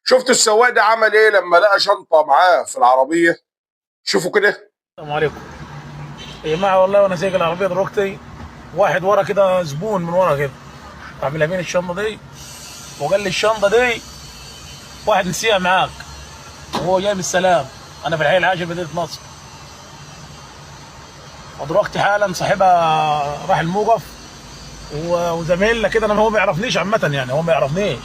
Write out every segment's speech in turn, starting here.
شفتوا السواق ده عمل ايه لما لقى شنطه معاه في العربية؟ شوفوا كده. السلام عليكم يا جماعه، والله وانا سايق العربية دلوقتي واحد ورا كده، زبون من ورا كده راح ملامين الشنطة دي وقال لي الشنطة دي واحد نسيها معاك وهو جاي من السلام. انا في الحي العاشر مدينة نصر، ودلوقتي حالا صاحبها راح الموقف وزميلنا كده، انا هو ما يعرفنيش عامه، يعني هو ما يعرفنيش.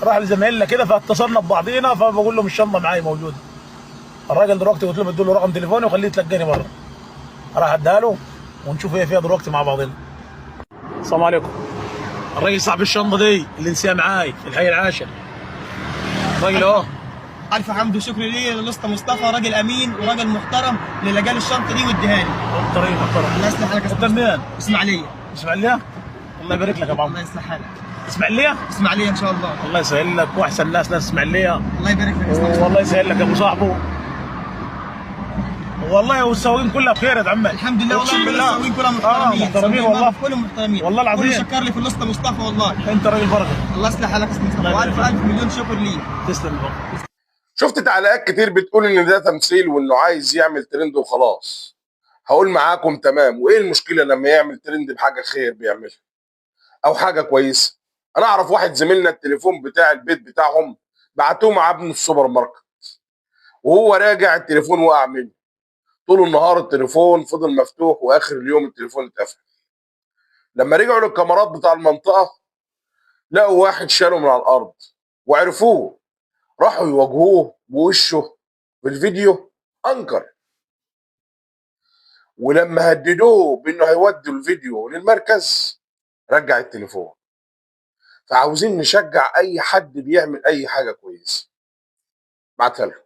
راح لزميلنا كده فاتصلنا ببعضينا، فبقول لهم الشنطة معايا موجودة. الراجل دلوقتي قلت له بدي له رقم تليفوني وخليه يتلقاني بره، راح اديها له ونشوف ايه فيها دلوقتي مع بعضنا. السلام عليكم. الراجل صاحب الشنطة دي اللي نسيها معاي في الحي العاشر، الراجل اهو. الف حمد وشكر ليه للاسطى مصطفى، راجل امين وراجل محترم اللي لقى الشنطة دي واديها لي. انت راجل محترم. الله يصلح حالك يا انت اسطى. منين؟ اسماعيليه. اسماعيليه؟ الله يبارك لك يا ابو عمرو. الله يصلح حالك. اسماعيليه؟ اسماعيليه ان شاء الله. الله يسهل لك، واحسن ناس ناس اسماعيليه. الله يبارك لك يا اسطى. والله يسهل لك يا ابو صاحبه. والله والسواقين كلها بخير يا عم. الحمد لله والله، اقسم كل بالله. السواقين كلها محترمين. محترمين والله. كلهم محترمين. والله العظيم. كله شكر لي في الاسطى مصطفى والله. انت راجل بركة. الله يصلح حالك يا اسطى مصطفى، الله يبارك والف فيك. الف مليون شكر ليه. تسلم يا بابا. شفت تعليقات كتير بتقول ان ده تمثيل وانه عايز يعمل ترند وخلاص. هقول معاكم تمام، وايه المشكلة لما يعمل ترند بحاجة خير بيعملها او حاجة كويسة؟ انا اعرف واحد زميلنا التليفون بتاع البيت بتاعهم بعتوه مع ابنه السوبر ماركت، وهو راجع التليفون وقع منه. طول النهار التليفون فضل مفتوح، واخر اليوم التليفون اتقفل. لما رجعوا للكاميرات بتاع المنطقة لقوا واحد شاله من على الارض وعرفوه، راحوا يواجهوه بوشه في الفيديو انكر. ولما هددوه بانه هيودوا الفيديو للمركز رجع التليفون. فعاوزين نشجع اي حد بيعمل اي حاجة كويسة. بعتها لكم.